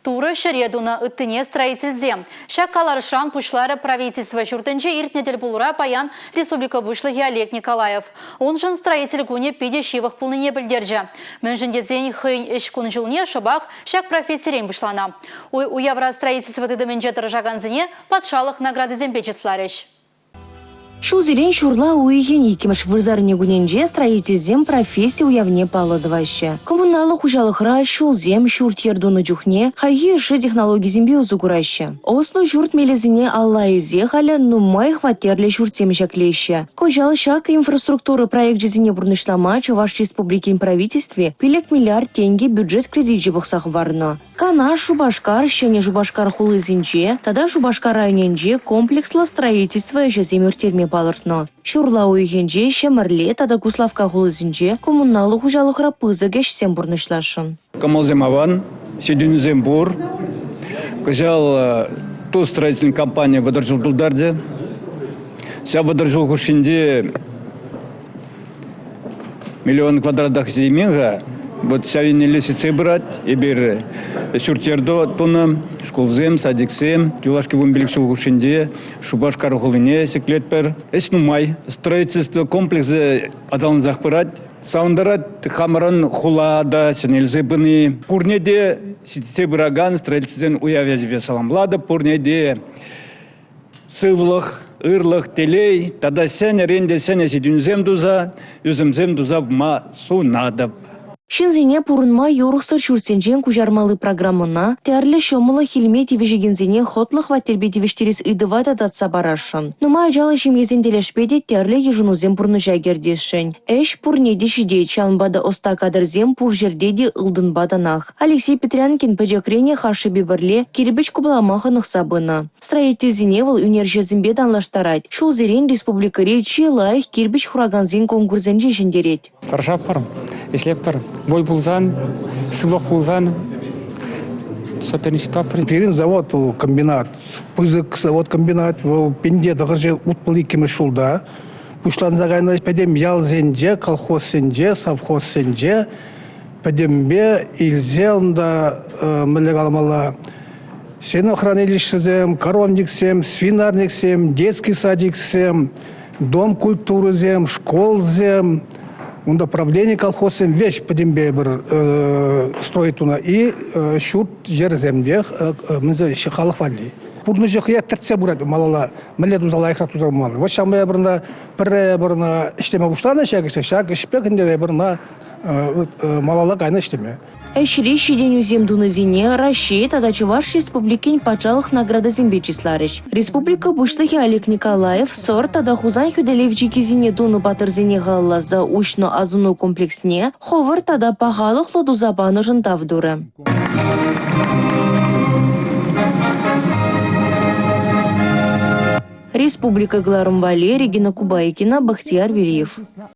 Турӑ ҫӗре тунӑ, ыттине строительсем. Ҫак каларӑшран пуҫларӗ правительство ҫуртӗнче иртнӗ тӗл пулура паян республика Пуҫлӑхӗ Олег Николаев. Уншӑн строитель кунӗ питӗ ҫывӑх пулнине пӗлтерчӗ. Мӗншӗн тесен хӑйӗн ӗҫ кун-ҫулне шӑпах ҫак профессирен пуҫланӑ. Уявра строительство тытӑмӗнче тӑрӑшакансене патшалӑх наградисемпе чысларӗҫ. Ҫулсерен ҫурла уйӑхӗн иккӗмӗш вырсарни кунӗнче строительсем професси уявне паллӑ тӑваҫҫӗ. Коммуналлӑ хуҫалӑхра ҫулсем, ҫурт-йӗр тунӑ чухне хальхи йышши технологисемпе усӑ кураҫҫӗ. Ӑслӑ ҫурт мелӗсене алла илсе халӗ нумай хваттерлӗ ҫуртсем ҫӗклеҫҫӗ. Кӑҫал ҫак инфраструктура проекчӗсене пурнӑҫлама Чӑваш Республикин Правительстви 5 миллиард тенкӗ бюджет кредичӗ пӑхса хӑварнӑ. Канаш, Шупашкар, Ҫӗнӗ Шупашкар хулисенче тата Шупашкар районӗнче комплекслӑ строительство ӗҫӗсем ирттерме палӑртнӑ. Ҫурла уйӑхӗнче Ҫӗмӗрле тата Куславкка хулисенче коммуналлӑ хуҫалӑхра пысӑк ӗҫсем пурнӑҫласшӑн. Кӑмӑлсем аван, ҫитӗнӳсем пур. Кӑҫал тус строительнӑй компани 30 ҫул тултарчӗ. Ҫав 30 ҫул хушшинче миллион квадратах ҫитеймен-ха. Вот ҫав еннелле ҫитсе пырать. Эпир ҫурт-йӗр тунӑ, шкулсем, садиксем. Юлашки 15 ҫул хушшинче Шупашкар хулине ҫӗклетпӗр. Ӗҫ нумай. Строительство комплексӗ аталансах пырать. Савӑнтарать хамӑрӑн хула та ҫӗнелсе пыни. Пурне те ҫитсе пыракан строительсен уявӗ ячӗпе саламлатӑп. Пурне те сывлӑх, ырлӑх, телей тата ҫӗнӗрен те ҫӗнӗ ҫитӗнӳсем туса, ӳсӗмсем туса пыма сунатӑп. Ҫынсене пурӑнма юрӑхсӑр ҫуртсенчен куҫармалли программӑна тӗрлӗ ҫӑмӑллӑх илме тивӗҫекенсене хӑтлӑ хваттерпе тивӗҫтерес ыйтӑва та татса парасшӑн. Нумай ачаллӑ ҫемьесен тӗлӗшпе те тӗрлӗ йышӑнусем пурнӑҫа кӗртесшӗн. Ӗҫ пурне те ҫитет, ҫавӑнпа та ӑста кадрсем пур ҫӗрте те ылтӑнпа танах. Алексей Петрянкин пӗчӗкренех ашшӗпе пӗрле кирпӗч купалама хӑнӑхса пынӑ. Строительсене вӑл ӳнерҫӗсемпе танлаштарать. Ҫулсерен республикӑри чи лайӑх кирпӗч хуракансен конкурсӗнче ҫӗнтерет. Тӑрӑшатпӑр, ӗҫлетпӗр. Вӑй пулсан, сывлӑх пулсан соперничествопӑр. Пирӗн завод вӑл комбинат, пысӑк завод-комбинат. Вӑл пинте тӑхӑрҫӗ утмӑл иккӗмӗш ҫулта пуҫланса кайнӑ. Пӗтӗм ялсенче, колхозсенче, совхозсенче пӗтӗмпе илсе унта мӗнле каламалла сенохранилищӗсем, коровниксем, свинарниксем, детский садиксем, дом культурӑсем, школсем, унта правлени колхозсем веҫ пӗтӗмпе пӗр строить тунӑ и ҫурт-йӗрсем те халӑх валли. Пурнӑҫӗ хӑя тӗртсе пырать малалла мӗнле туса лайӑхрах туса пымалла. Вот ҫавӑнпа эпир ӑна пӗрре эпир ӑна ӗҫлеме пуҫланӑ ҫак ӗҫе, ҫак ӗҫпе ӗнтӗ эпир ӑна малалла кайнӑ ӗҫлеме. Ӗҫри ҫитӗнӳсем тунисене Раҫҫей тата Чӑваш Республикин патшалӑх наградисемпе чысларӗҫ. Республика Пуҫлӑхӗ Олег Николаев Сӑр тата Хусан хӳтӗлев чиккисене тунӑ паттӑрсене халалласа уҫнӑ асӑну комплексне хӑвӑрт тата пахалӑхлӑ туса панӑшӑн тав турӗ. Республика кӑларӑм валли Регина Кубайкина, Бахтияр Вериев.